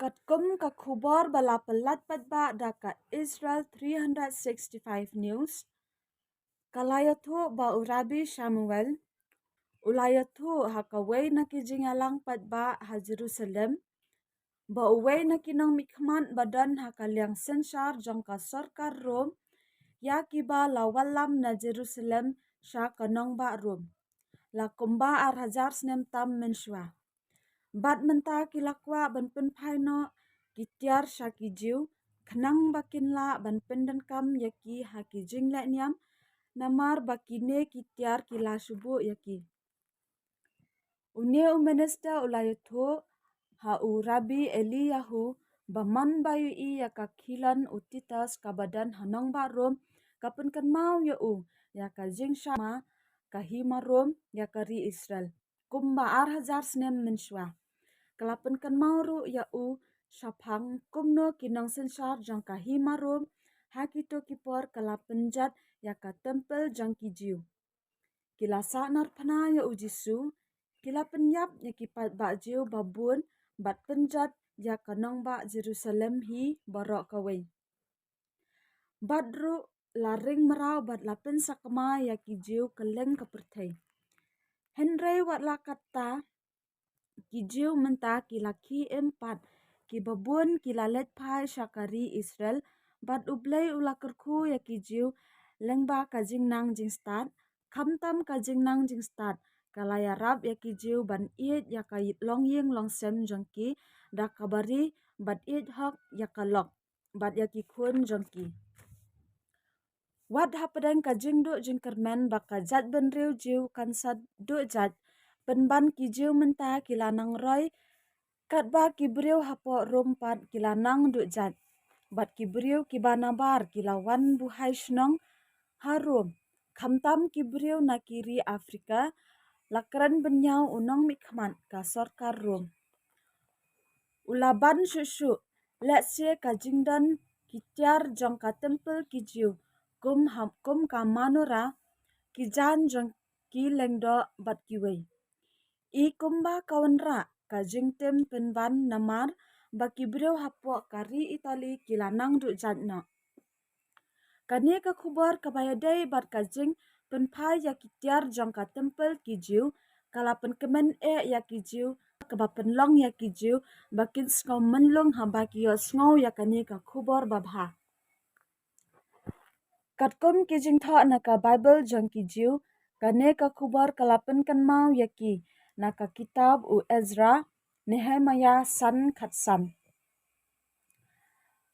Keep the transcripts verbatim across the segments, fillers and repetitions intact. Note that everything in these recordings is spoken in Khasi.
Katkum ka khubor ba la pyllait paidbah da ka Israel three hundred sixty-five News, ka la ïathuh ba u Rabbi Samuel u la ïathuh ha kawei na ki jingïalang paidbah ha Jerusalem ba uwei na ki nongmihkhmat ba don ha ka liang synshar jong ka sorkar Rom ïa kiba la wallam na Jerusalem sha ka nongbah Rom la kumba ar hajar snem tam mynshuwa. Bad mynta ki la kwah ban pynphai noh ki tiar sha ki Jiw khnang ba kin lah ban pyndonkam ïa ki ha ki jingleh niam, namar ba kine ki tiar ki la shu buh ïa ki. Une u minister u la ïathuh ha u Rabbi Eliyahu ba man ba ïohi ïa ka khilon u Titus kaba don ha nongbah Rom, ka pynkynmaw ïa u ïa ka jingshah ma ka hima Rom ïa ka ri Israel kumba ar hajar snem mynshuwa. Ka la pynkynmaw ruh ïa u shaphang kumno ki nongsynshar jong ka hima Rom ha kito ki por ka la pynjot ïa ka templ jong ki Jiw. Ki la sahnarphna ïa u Jisu, ki la pynïap ïa ki paidbah Jiw babun bad pynjot ïa ka nongbah Jerusalem hi baroh kawei. Bad ruh la ring mraw bad la pynsakma ïa ki Jiw kylleng ka pyrthei. Hynrei wat la katta, ki Jiw mynta ki la khie im pat kiba bun ki la leit phai sha ka ri Israel, bad U Blei u la kyrkhu ïa ki Jiw lyngba ka jingnang jingstad, khamtam ka jingnang jingstad ka la ïarap ïa ki Jiw ban ïeit ïa ka longïing longsem jong ki da kaba ri bad ïeit hok ïa ka lok bad ïa ki khun jong ki. Wat hapdeng ka jingduh jingkyrmen ba ka jaitbynriew Jiw kan sa duh jait, pynban ki Jiw mynta ki la nang roi katba ki briew hapoh Rom pat ki la nang duh jait. Bad ki briew kiba nabar ki la wan buhai shnong ha Rom, khamtam ki briew na ki ri Afrika, la kren bynñiaw u nongmihkhmat ka sorkar Rom. U la ban shuh shuh lehse ka jingdon ki tiar jong ka templ ki Jiw kum ha, kum ka manora, ki jaiñ jong ki lyngdoh bad kiwei. I kumba ka wanrah ka jingtim pynban namar ba ki briew hapoh ka ri Itali ki la nang duh jait noh. Kane ka khubor kaba ïadei bad ka jingpynphai ïa ki tiar jong ka templ ki Jiw ka la pynkmen eh ïa ki Jiw, kaba pynlong ïa ki Jiw ba kin sngew mynlung haba ki ïohsngew ïa kane ka khubor babha. Katkum ki jingthoh na ka Baibl jong ki Jiw, kane ka khubor ka la pynkynmaw ïa ki na ka kitab u Ezra, Nehemiah san khatsan.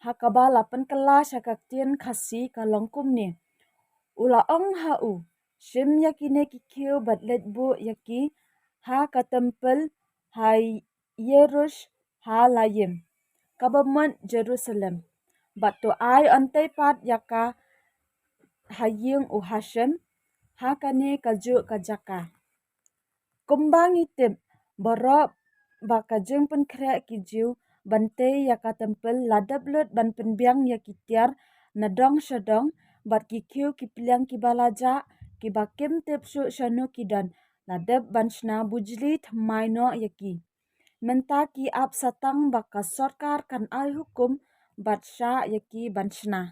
Ha kaba la pynkylla sha ka ktien Khasi ka long kumne: U la ong ha u, shim ïa kine ki khiew bad leit buh ïa ki ha ka templ ha Yerushalayim, kaba mut Jerusalem, bad to ai ontei pat ïa ka ha ïing u Hashem ha kane kajuh ka jaka. Kumba ngi tip baroh ba ka jingpynkhreh ki Jiw ban tei ïa ka templ la dep lut ban pynbiang ïa ki tiar na dong sha dong, bad ki khiew ki pliang kiba la jah kiba kim tip shuh shano ki don la dep ban shna bujli thymmai noh ïa ki. Mynta ki ap sa tang ba ka sorkar kan ai hukum bad shah ïa ki ban shna.